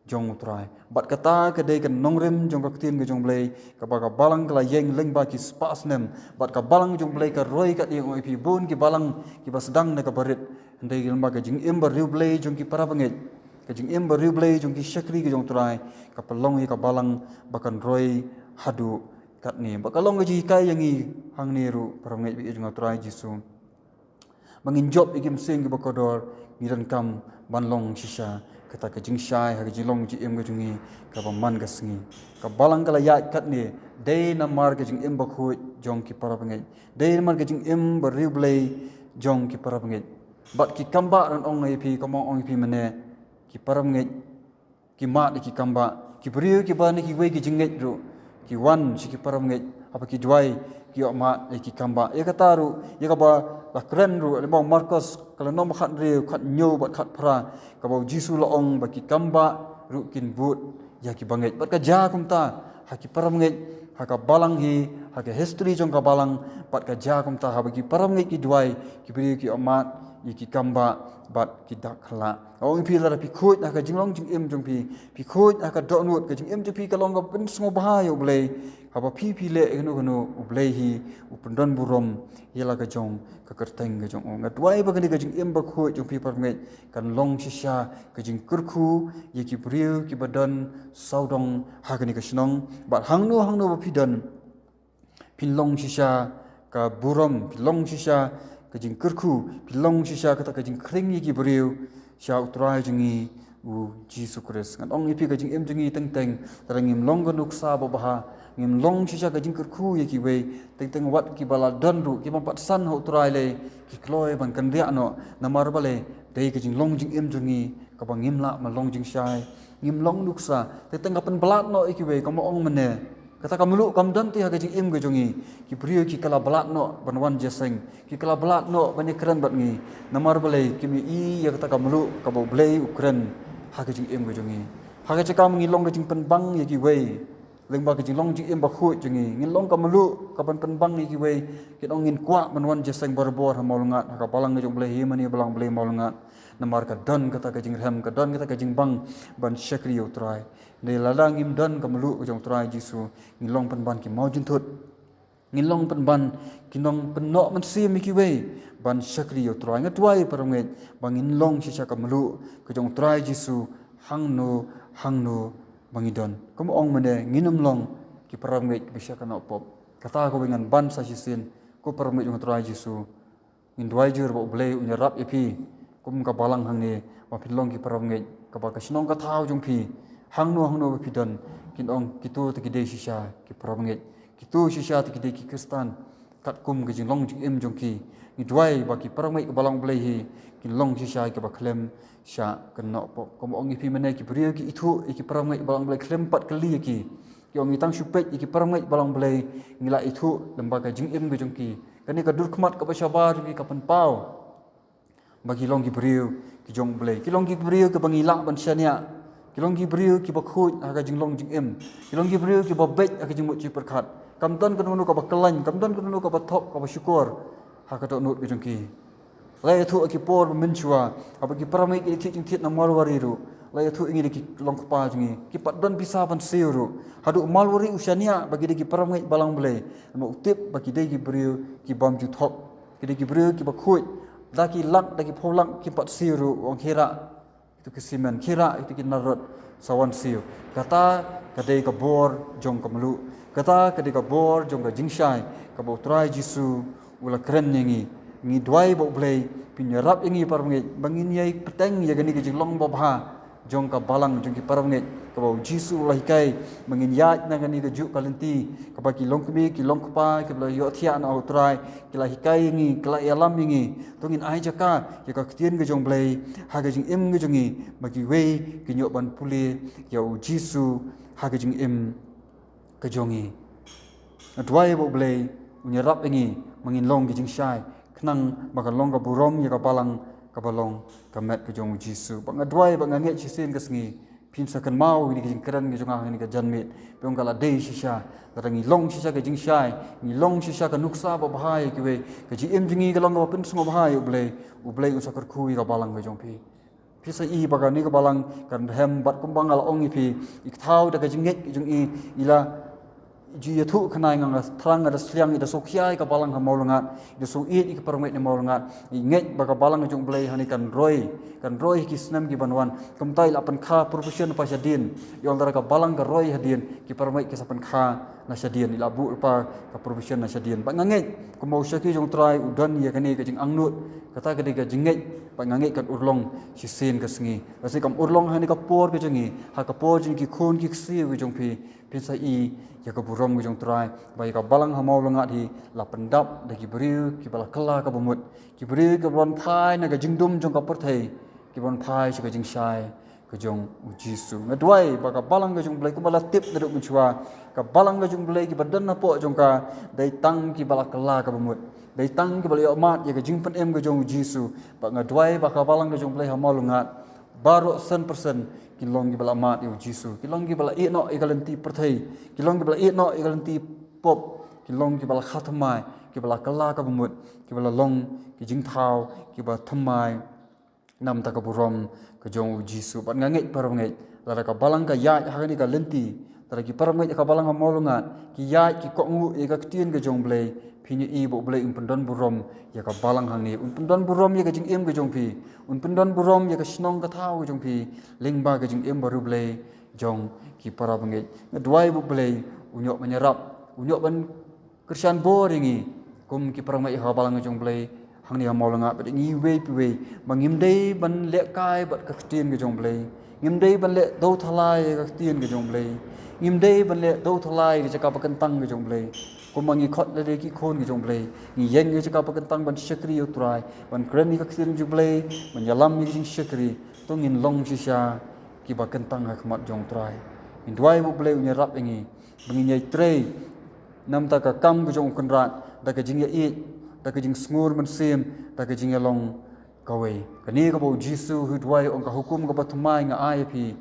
jong U Trai. Bad kata ka dei ka nongrim jong ka ktien ka jong U Blei, kaba ka balang ka la ïeng lyngba ki spah snem. Bad ka balang jong U Blei ka roi kat ïa, ong ïa phi, bun ki balang kiba sdang na kaba rit. Hynrei lyngba ka jingim ba riewblei jong ki parabangeit, ka jingim ba riewblei jong ki shakri ka jong U Trai, ka pynlong ïa ka balang ba kan roi haduh katne. Bad ka long ka jinghikai ïa ngi hangne ruh, parabangeit baieit jong U Trai Jisu, ba ngin jop ïa ki mynsiem kiba kordor, ngi donkam ban long shisha kata ka jingshai ha ka jinglong jingim ka jong ngi kaba man ka sngi. Ka balang ka la ïaid katne dei namar ka jingim bakhuid jong ki parabangeit, dei namar ka jingim ba riewblei jong ki parabangeit. Bad ki kambah, ngan ong ïa phi, kumba ong ïa phi mynne, ki parabangeit ki mad ïa ki kambah. Ki briew kiba na kiwei ki jingngeit ruh ki wan sha ki parabangeit, haba ki duwai ki ïoh mad ïa ki kambah. Ïa kata ruh, ïa kaba la kren ruh lyngba u Markos, ka lynnong ba khathynriew, khathynñiew bad khatphra, kaba U Jisu la ong ba ki kambah ruh kin bud ïa ki bangeit. Bad ka jia kumta ha ki parabangeit, ha ka balang hi, ha ka history jong ka balang. Bad ka jia kumta haba ki parabangeit ki duwai, ki briew ki ïoh mad ïa ki kambah bad ki dak khlak. Nga ong ïa phi, lada phi khuid ha ka jinglong jingim jong phi, phi khuid ha ka dohnud, ka jingim jong phi ka long kaba pynsngewbha ïa U Blei, haba phi, phi leh kano kano, U Blei hi u pyndon burom ïa la ka jong ka kyrteng ka jong u. Nga duwai ba kane ka jingim bakhuid jong phi parabangeit kan long shisha ka jingkyrkhu ïa ki briew kiba don sawdong ha kane ka shnong. Bad hangno hangno ba phi don, phin long shisha ka burom, phin long shisha ka jingkyrkhu, phin long shisha kata ka jingkhring ïa ki briew sha U Trai jong ngi U Jisu Khrist. Ngan ong ïa phi, ka jingim jong ngi teng teng, lada ngim long ka nuksa babha, ngim long shisha ka jingkyrkhu ïa kiwei, teng teng wat kiba la don ruh, ki bym pat san ha U Trai lei, ki kloi ban kynriah noh. Namar balei? Dei ka jinglong jingim jong ngi kaba ngim lah ban long jingshai, ngim long nuksa. Teng teng ka pynblad noh ïa kiwei, kumba ong mynne, Kata ka mluh kam don te ha ka jingim ka jong ngi. Ki briew ki kylla blad noh ban wan jingïaseng, ki kylla blad noh ban ïakren bad ngi. Namar balei? Kim ïohi ïa kata ka mluh kaba U Blei u kren ha ka jingim ka jong ngi. Ha ka jaka ba ngi long ka jingpynbang ïa kiwei, lyngba ka jinglong jingim bakhuid jong ngi, ngin long ka mluh ka ban pynbang ïa kiwei. Kin ong ngin kwah ban wan jingïaseng barabor ha Mawlyngad, ha ka balang ka jong U Blei, hi mane balang U Blei Mawlyngad. Namar ka don kata ka jingrhem, ka don kata ka jingbang ban shakri ïa U Trai. Dei lada ngim don ka mluh ka jong U Trai Jisu, ngin long pynban ki mawjynthut. Ngin long pynban ki nongpynnoh mynsiem ïa kiwei ban shakri ïa U Trai. Nga duwai para bangeit ba ngin long shisha ka mluh ka jong U Trai Jisu hangno hangno ba ngi don. Kum ong mynne, ngin ym long ki para bangeit kiba shah kynnoh pop. Kata kawei ngan ban sa shisien, ko para bangeit jong U Trai Jisu. Ngin duwai jur ba U Blei un ïarap ïa phi kum ka balang hangne, ba phin long ki para bangeit kaba ka shnong ka thaw jong phi, hangno hangno ba phi don, kin ong kito te ki dei shisha ki para bangeit, kito shisha te ki dei ki Khristan. Katkum ka jinglong jingim jong ki, ngi duwai ba ki para bangeit ka balang U Blei hi kin long shisha kiba khlem shah kynnoh pop. Kum ong ïa phi mynne, ki briew ki ithuh ïa ki para bangeit ka balang U Blei khlem pat kylli ïa ki. Ki ong ngi tang shu peit ïa ki para bangeit balang U Blei, ngi la ithuh lyngba ka jingim ka jong ki. Kane ka dur khmat kaba shabar jong ki ka pynpaw ba ki long ki briew ki jong U Blei. Ki long ki briew kiba ngi lah ban shaniah. Ki long ki briew kiba khuid ha ka jinglong jingim. Ki long ki briew kiba beit ha ka jingmut jingpyrkhat. Kam don kano kano kaba khlaiñ, kam don kano kano kaba thok, kaba shukor ha ka dohnud ka jong ki. La ïathuh ha ki por ba mynshuwa, haba ki para bangeit ki thied jingthied na Marwari ruh, la ïathuh ïa ngi da ki long kpa jong ngi, kim pat don pisa ban siew ruh. Haduh Marwari u shaniah ba ki dei ki para bangeit balang Blei, namar u tip ba ki dei ki briew ki bym ju thok, ki dei ki briew kiba khuid. Da ki lak, da ki phew lak kim pat siew ruh, u ong khie rah ïa kito ki simen, khie rah ïa kito ki narod, sa wan siew. Kata ka dei ka bor jong ka mluh. Kata ka dei ka bor jong ka jingshai kaba U Trai Jisu u la kren ïa ngi. Ngi duwai ba U Blei phin ïarap ïa ngi para bangeit ba ngin ïai bteng ïa kane ka jinglong babha jong ka balang, jong ki para bangeit, kaba U Jisu u la hikai ba ngin ïaid na kane kajuh ka lynti, kaba ki longkmie ki longkpa kiba la ïohthiah na U Trai ki la hikai ïa ngi, ki la ïalam ïa ngi. To ngin ai jaka ïa ka ktien ka jong U Blei ha ka jingim ka jong ngi, ba kiwei kin ïoh ban pule ïa U Jisu ha ka jingim ka jong ngi. Nga duwai ba U Blei un ïarap ïa ngi ba ngin long ki jingshai, khnang ba kan long ka burom ïa ka balang kaba long ka met ka jong U Jisu. Ba nga duwai ba nga ngeit shisien ka sngi phin sa kynmaw ïa kane ka jingkren ka jong nga ha kane ka janmiet, ba ong ka la dei shisha, lada ngi long shisha ka jingshai, ngi long shisha ka nuksa babha ïa kiwei, ka jingim jong ngi ka long kaba pynsngewbha ïa U Blei, U Blei un sa kyrkhu ïa ka balang ka jong phi. Phi sa i ba kane ka balang kan rhem, bad kumba nga la ong ïa phi, i thaw da ka jingngeit ka jong i, i la ju ïathuh khnai, nga nga thrang, nga da sliang, i da sngewkhia ïa ka balang ha Mawlyngad, i da sngewkhia ïa ki para bangeit na Mawlyngad. I ngeit ba ka balang ka jong U Blei hangne kan roi, kan roi ha ki snem ki ban wan. Kumta i la pynkha provision pa shadien. I ong lada ka balang ka roi hadien, ki para bangeit ki sa pynkha na shadien, i la buh lypa ka provision na shadien. Bad nga ngeit kumba u shakri jong U Trai u don ïa kane ka jingangnud, kata ka dei ka jingngeit, bad nga ngeit kan urlong shisien ka sngi. Lada shisien kam urlong ha kane ka por ka jong ngi, ha ka por jong ki khun ki ksiew ki jong phi, phin sa i ïa ka burom ka jong U Trai ba ïa ka balang ha Mawlyngad hi la pyndap da ki briew kiba la kylla kaba mut, ki briew kiba wan phai na ka jingdum jong ka pyrthei, kiba wan phai sha ka jingshai ka jong U Jisu. Nga duwai ba ka balang ka jong U Blei, kumba la tip naduh mynshuwa, ka balang ka jong U Blei kiba don hapoh jong ka dei tang kiba la kylla kaba mut, dei tang kiba la ïoh mad ïa ka jingpynim ka jong U Jisu. Bad nga duwai ba ka balang ka jong U Blei ha Mawlyngad baroh san persen kin long kiba la mad ïa U Jisu, kin long kiba la ïehnoh ïa ka lynti pyrthei, kin long kiba la ïehnoh ïa ka lynti pop, kin long kiba la kha thymmai, kiba la kylla kaba mut, kiba la long ki jingthaw kiba thymmai na bynta ka burom ka jong U Jisu. Bad nga ngeit para bangeit, lada ka balang ka ïaid ha kane ka lynti, lada ki para bangeit ka balang ha Mawlyngad ki ïaid ki kohnguh ïa ka ktien ka jong U Blei, phin ïohi ba U Blei un pyndon burom ïa ka balang hangne, un pyndon burom ïa ka jingim ka jong phi, un pyndon burom ïa ka shnong ka thaw ka jong phi, lyngba ka jingim bariewblei jong ki para bangeit. Nga duwai ba U Blei un ïoh ban ïarap, un ïoh ban kyrshan bor ïa ngi kum ki para bangeit ha ka balang ka jong U Blei hangne ha Mawlyngad, bad ïa ngi iwei pa iwei, ba ngim dei ban lehkai bad ka ktien ka jong U Blei, ngim dei ban leh dewthalai ïa ka ktien ka jong U Blei, ngim dei ban leh dewthalai ïa ka jaka ba kyntang ka jong U Blei. Kumba ngi khot lade ki khun ka jong U Blei, ngi ïeng ïa ka jaka ba kyntang ban shakri ïa U Trai, ban kren ïa ka ktien jong U Blei, ban ïalam ïa ka jingshakri, to ngin long shisha kiba kyntang ha khmat jong U Trai. Ngin duwai ba U Blei un ïarap ïa ngi ba ngin ïai trei namar ka kam ka jong U Kynrad da ka jingïaieit, da ka jingsngur mynsiem, da ka jingïalong kawei. Kane kaba U Jisu u duwai, ong, ka hukum kaba thymmai nga ai ïa phi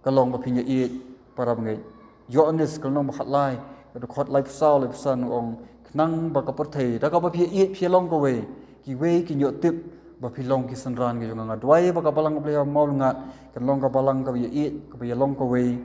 ka long ba phin ïaieit para bangeit. Ïoannis ka lynnong ba khatlai, ka dkhot laiphew saw, laiphew san, u ong, khnang ba ka pyrthei, da kaba phi ïaieit phi ïalong kawei, kiwei kin ïoh tip ba phi long ki synran ki jong nga. Nga duwai ba ka balang U Blei ha mawngat kan long ka balang kaba ïaieit, kaba ïalong kawei,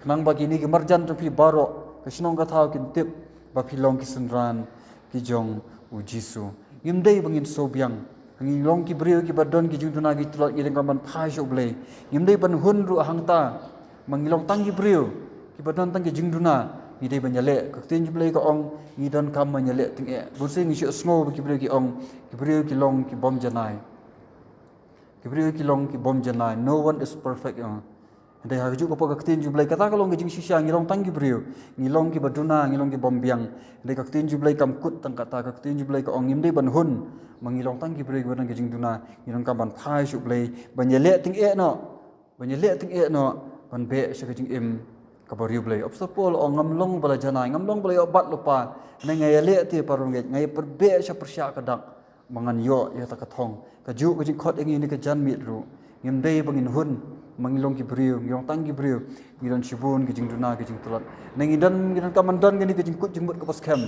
khnang ba kine ki marjan jong phi baroh, ka shnong ka thaw, kin tip ba phi long ki synran ki jong U Jisu. Ngim dei ba ngin sngewbha biang. Ngi long ki briew kiba don ki jingduna ki tlot, ngi donkam ban phai sha U Blei. Ngim dei ban hun ruh hangta ba ngi long tang ki briew kiba don tang ki jingduna. Ngi dei ban ïaleh. Ka ktien U Blei ka ong, ngi donkam ban ïaleh tyngeh. Bun sien ngi shu sngew ba ki briew ki ong, ki briew ki long ki bym janai. Ki briew ki long ki bym janai. No one is perfect, ong. Hynrei ha kajuh ka por ka ktien U Blei kata ka long ka jingshisha, ngi long tang ki briew, ngi long kiba duna, ngi long ki bym biang. Hynrei ka ktien U Blei kam kut tang kata. Ka ktien U Blei ka ong, ngim dei ban hun ba ngi long tang ki briew kiba don ki jingduna. Ngi donkam ban phai sha U Blei, ban ïaleh tyngeh noh, ban ïaleh tyngeh noh, ban beh sha ka jingim kaba riewblei. U Apostol Paul u ong, ngam long ba la janai, ngam long ba la ïoh bat lypa, hynrei nga ïaleh te para bangeit, nga ïa pyrshah sha pyrshah ka dak ba ngan ïoh ïa kata ka thong. Kajuh ka jingkhot ïa ngi ha kane ka janmiet ruh. Ngim dei ba ngin hun ba ngi long ki briew, ngi long tang ki briew, ngi don shibun ki jingduna ki jingtlot. Ngi don, ngi donkam ban don kane ka jingkut jingmut kaba skhem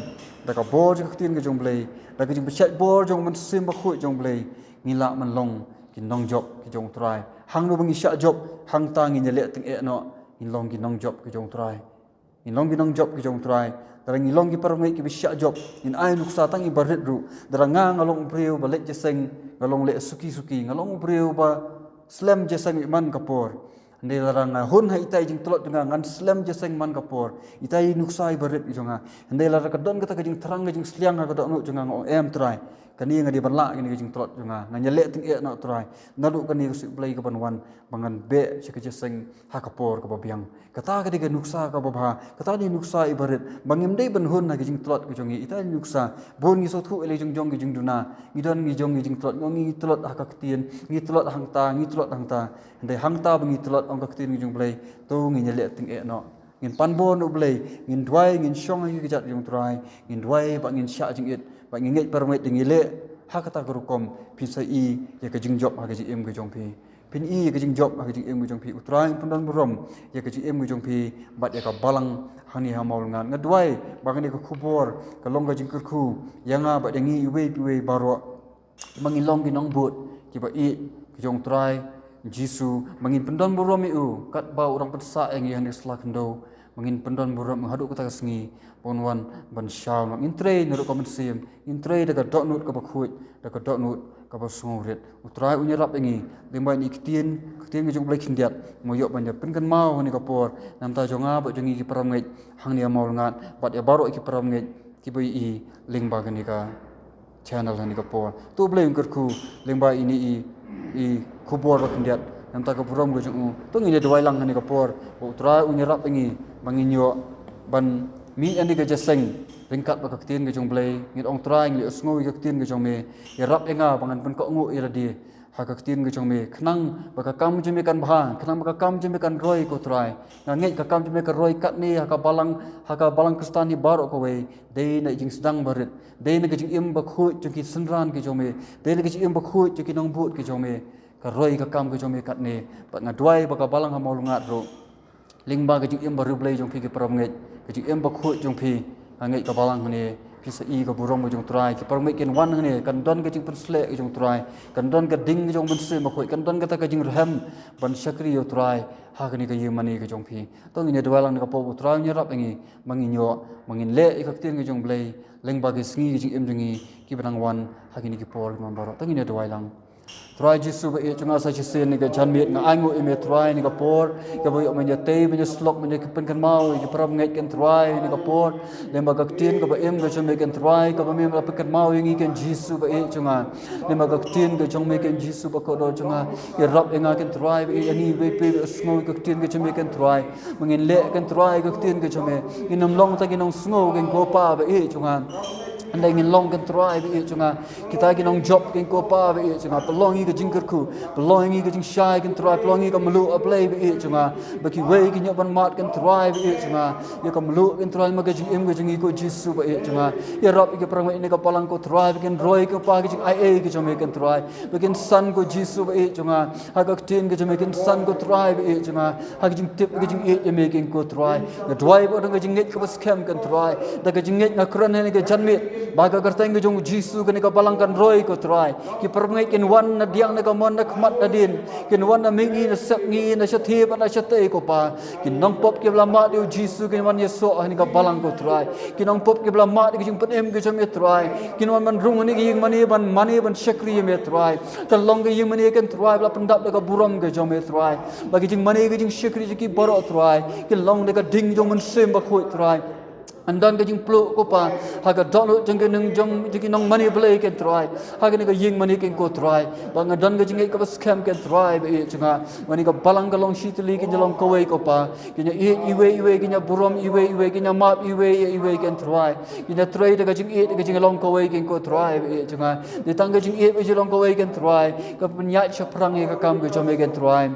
da ka bor jong ka ktien ka jong U Blei, da ka jingpynshait bor jong U Mynsiem Bakhuid jong U Blei, ngin lah ban long ki nongjop ki jong U Trai. Hangno ba ngi shah jop, hangta ngin ïaleh tyngeh noh, ngin long ki nongjop ki jong U Trai. Ngin long ki nongjop ki jong U Trai. Lada ngi long ki para bangeit kiba shah jop, ngin ai nuksa tang iba rit ruh. Lada nga, nga long u briew ba leh jingïaseng, nga long leh suki suki, nga long u briew ba slem jingïaseng man ka por. Hynrei lada nga hun ha itai i jingtlot jong nga, ngan slem jingïaseng man ka por. Itai i nuksa iba rit jong nga. Hynrei lada ka don kata ka jingthrang ka jingsliang ha ka dohnud jong nga, nga ong, em Trai, kane nga dei ban lah kane ka jingtlot jong nga. Ngan ïaleh tyngeh noh Trai. Naduh kane ka sngi U Blei kaban wan, ba ngan beh sha ka jingïaseng ha ka por kaba biang. Kata ka dei ka nuksa kaba bha, kata ka dei nuksa iba rit, ba ngim dei ban hun ha ki jingtlot ki jong ngi. Ita i nuksa, bun ngi sngewthuh ïa la ki jong jong ki jingduna, ngi don ki jong ki jingtlot, ngi tlot ha ka ktien, ngi tlot hangta, ngi tlot hangta. Hynrei hangta ba ngi tlot, ong ka ktien ka jong U Blei, to ngin ïaleh tyngeh noh. Ngin pan bor na U Blei, ngin duwai, ngin shong ha ki kjat jong U Trai, ngin duwai ba ngin shah jingit, ba ngin ngeit para bangeit, ngin leh ha kata ka rukom, phin sa i ïa ka jingjop ha ka jingim ka jong phi. Phin i ïa ka jingjop ha ka jingim ka jong phi. U Trai un pyndon burom ïa ka jingim ka jong phi bad ïa ka balang hangne ha Mawlyngad. Nga duwai ba kane ka khubor ka long ka jingkyrkhu ïa nga bad ïa ngi iwei pa iwei baroh, ba ngin long ki nongbud kiba ïeit ki jong U Trai Jisu, ba ngin pyndon burom ïa u katba u dang pynsah ïa ngi hangne ha sla khyndew. Ba ngin pyndon burom ïa u haduh kata ka sngi ba un wan ban shaw. Ngin trei na rukom mynsiem, ngin trei da ka dohnud kaba khuid, da ka dohnud kaba sngewrit. U Trai un ïarap ïa ngi lyngba ine i ktien, ktien ka jong U Blei khyndiat, mo ïoh ban ïa pynkynmaw hangne ka por na ka bynta jong nga bad jong ngi ki para bangeit hangne ha Mawlyngad bad ïa baroh ki para bangeit kiba ïohi lyngba kane ka channel hangne ka por. To U Blei un kyrkhu lyngba ine i, i khubor ba khyndiat na ka bynta ka burom ka jong u. To ngin ïa duwai lang hangne ka por ba U Trai un ïarap ïa ngi ba ngin ïoh ban mih hangne ka jingïaseng ryngkat bad ka ktien ka jong U Blei. Ngin ong, Trai, ngi la sngew ïa ka ktien ka jong me, ïarap ïa nga ba ngan pynkohnguh ïa lade ha ka ktien ka jong me, khnang ba ka kam jong me kan bha, khnang ba ka kam jong me kan roi, ko Trai. Nga ngeit ka kam jong me ka roi katne ha ka balang, ha ka balang Khristan hi baroh kawei, dei na i jingsdang ba rit, dei na ka jingim bakhuid jong ki synran ki jong me, dei na ka jingim bakhuid jong ki nongbud ki jong me. Ka roi ka kam ka jong me katne. Bad nga duwai ba ka balang ha Mawlyngad ruh, lyngba ka jingim ba riewblei jong phi ki para bangeit, ka jingim bakhuid jong phi, nga ngeit ka balang hangne phin sa i ka burom ka jong U Trai. Ki para bangeit kin wan hangne, kan don ka jingpynsleh ka jong U Trai, kan don ka ding ka jong U Mynsiem Bakhuid, kan don kata ka jingrhem ban shakri ïa U Trai ha kane ka ïingmane ka jong phi. To ngin ïa duwai lang na ka por ba U Trai un ïarap ïa ngi ba ngin ïoh, ba ngin leh ïa ka ktien ka jong U Blei lyngba ki sngi ka jingim jong ngi kiba dang wan ha kine ki por kiban baroh. To ngin ïa duwai lang. Trai Jisu ba ïeit jong nga, sa shisien kane ka janmiet nga ainguh ïa me Trai, kane ka por kaba ïoh ban ïatei, ban ïasyllok, ban ïa pynkynmaw ïa ki para bangeit, kane Trai, kane ka por lyngba ka ktien kaba im ka jong me, kane Trai, kaba me la pynkynmaw ïa ngi, kane Jisu ba ïeit jong nga. Lyngba ka ktien ka jong me, kane Jisu ba kordor jong nga, ïarap ïa nga, kane Trai, ba ïeit ïa ngi, ba ïeit, ba ïeit, ba sngew ïa ka ktien ka jong me, kane Trai, ba ngin leh, kane Trai, ka ktien ka jong me. Ngin ym long tang ki nongsngew, kane ko Pa ba ïeit jong nga. Hynrei ngin long kynthrai ba ïeit jong nga. Kita ki nongjop kynthrai ko Pa ba ïeit jong nga. Pynlong ïa ngi ka jingkyrkhu. Pynlong ïa ngi ka jingshai kynthrai. Pynlong ïa ngi ka mluh A Blei ba ïeit jong nga. Ba kiwei kin ïoh ban mad kynthrai ba ïeit jong nga. Ïa ka mluh kynthrai ma ka jingim ka jong ngi ko Jisu ba ïeit jong nga. Ïarap ïa ki para bangeit ha kane ka balang ko Trai ba kin roi ko Pa ka jingaiei ka jong me kynthrai. Ba kin san ko Jisu ba ïeit jong nga. Ha ka ktien ka jong me kin san ko Trai ba ïeit jong nga. Ha ka jingtip ka jingïeit ïa me kynthrai ko Trai. Nga duwai ba don ka jingngeit kaba skhem kynthrai. Da ka jingngeit nga kren ha kane ka janmiet ba ha ka kyrteng ka jong u Jisu kane ka balang kan roi ko Trai. Ki para bangeit kin wan na diang na kamon na khmat na dien. Kin wan na mihngi na sepngi na shatei bad na shatei ko Pa. Ki nongpop kiba la mad ïa u Jisu kin wan ïasoh ha kane ka balang ko Trai. Ki nongpop kiba la mad ïa ka jingpynim ka jong me Trai. Kin wan ban rung ha kane ka ïingmane ban mane ban shakri ïa me Trai. Kan long ka ïingmane kynthrai ba la pyndap da ka burom ka jong me Trai. Ba ka jingmane ka jingshakri jong ki baroh Trai. Kin long da ka ding jong u Mynsiem Bakhuid Trai. Hynrei ka jingpluh ko Pa. Ha ka dohnud jong ki nong jong jong ki nongmane Blei kynthrai. Ha kane ka ïingmane kynthrai ko Trai. Ba nga don ka jingngeit kaba skhem kynthrai ba ïeit jong nga. Ba kane ka balang kan long shi tylli kin ïa long kawei ko Pa. Kin ïa ïeit iwei iwei, kin ïa burom iwei iwei, kin ïa map iwei ïa iwei kynthrai. Kin ïa trei da ka jingïeit da ka jinglong kawei kynthrai ba ïeit jong nga. Dei tang ka jingïeit ba ka jinglong kawei kynthrai. Ka pynïaid shaphrang ïa ka kam ka jong me kynthrai.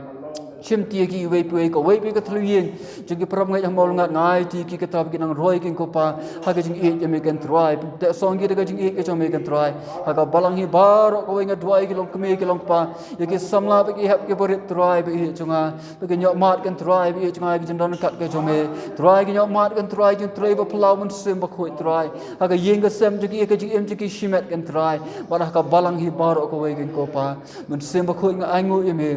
Shim ti ïa ki iwei pa iwei, kawei pa kawei ka thliew ïing jong ki para bangeit ha Mawlyngkngat, nga ai ti ïa ki kata ba kin nang roi kynthrai ko Pa. Ha ka jingïeit ïa me kynthrai. Pynteh song ki da ka jingïeit ka jong me kynthrai. Ha ka balang hi baroh kawei nga duwai ki longkmie ki longkpa, ïa ki samla bad ki hep ki barit Trai ba ïeit jong nga. Ba kin ïoh mad kynthrai ba ïeit jong nga ha ka jingdon ryngkat ka jong me. Trai kin ïoh mad kynthrai jingtrei ba phyllaw Mynsiem Bakhuid Trai. Ha ka ïing ka sem jong ki, ha ka jingim jong ki shimet kynthrai. Bad ha ka balang hi baroh kawei kynthrai ko Pa. Mynsiem Bakhuid nga ainguh ïa me.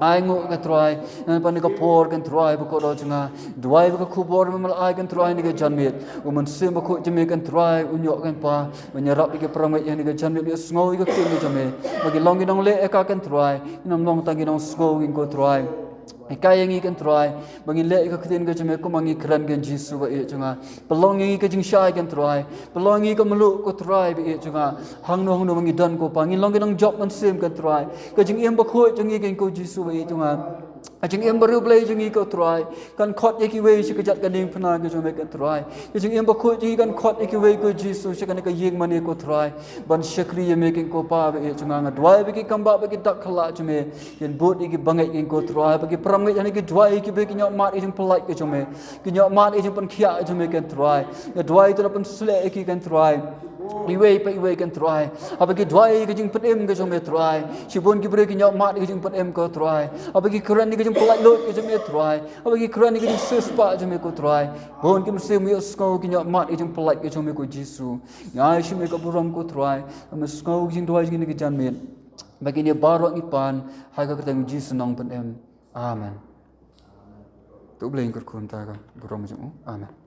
Ainguh kynthrai. Ngan pan ka por kynthrai ba kordor jong nga. Duwai ba ka khubor me la ai kynthrai ha kane ka janmiet. U Mynsiem Bakhuid jong me kynthrai un ïoh kynthrai. Ban ïarap ïa ki para bangeit ha kane ka janmiet, ïohsngew ïa ka ktien ka jong me. Ba kin long ki nongleh ïa ka kynthrai. Kin ym long tang ki nongsngew kynthrai. Hikai ïa ngi kynthrai ba ngin leh ïa ka ktien ka jong me kumba ngi kren ïa u Jisu ba ïeit jong nga. Pynlong ïa ngi ka jingshai kynthrai. Pynlong ïa ngi ka mluh ko Trai ba ïeit jong nga. Hangno hangno ba ngi don ko Pa, ngin long ki nongjop mynsiem kynthrai. Ka jingim bakhuid jong ngi kynthrai ko Jisu ba ïeit jong nga. Ka jingim bariewblei jong ngi ko Trai kan khot ïa kiwei sha ka jait ka diengphna ka jong me kynthrai. Ka jingim bakhuid jong ngi kan khot ïa kiwei ko Jisu sha kane ka ïingmane ko Trai. Ban shakri ïa me kynthrai ko Pa ba ïeit jong nga. Nga duwai ba ki kambah bad ki dak khlad jong me kin bud ïa ki bangeit kynthrai ko Trai. Ba ki para bangeit ha kane ka duwai ïa kiba kin ïoh mad ïa ka jingpyllait ka jong me. Kin ïoh mad ïa ka jingpynkhiah ka jong me kynthrai. Nga duwai to la pynsleh ïa ki kynthrai. Iwei pa iwei kynthrai. Haba ki duwai ïa ka jingpynim ka jong me Trai. Shibun ki briew kin ïoh mad ïa ka jingpynim ko Trai. Haba ki kren ïa ka jingpyllait luid ka jong me Trai. Haba ki kren ïa ka jingsiewspah jong me ko Trai. Bun ki mynsiem ïohsngew kin ïoh mad ïa ka jingpyllait ka jong me ko Jisu. Nga ai sha me ka burom ko Trai. Nga sngew ka jingduwai jong ngi ha kane ka janmiet. Ba kine baroh ngi pan ha ka kyrteng Jisu nongpynim. Amen. To U Blei un kyrkhu ïa ka burom jong u. Amen.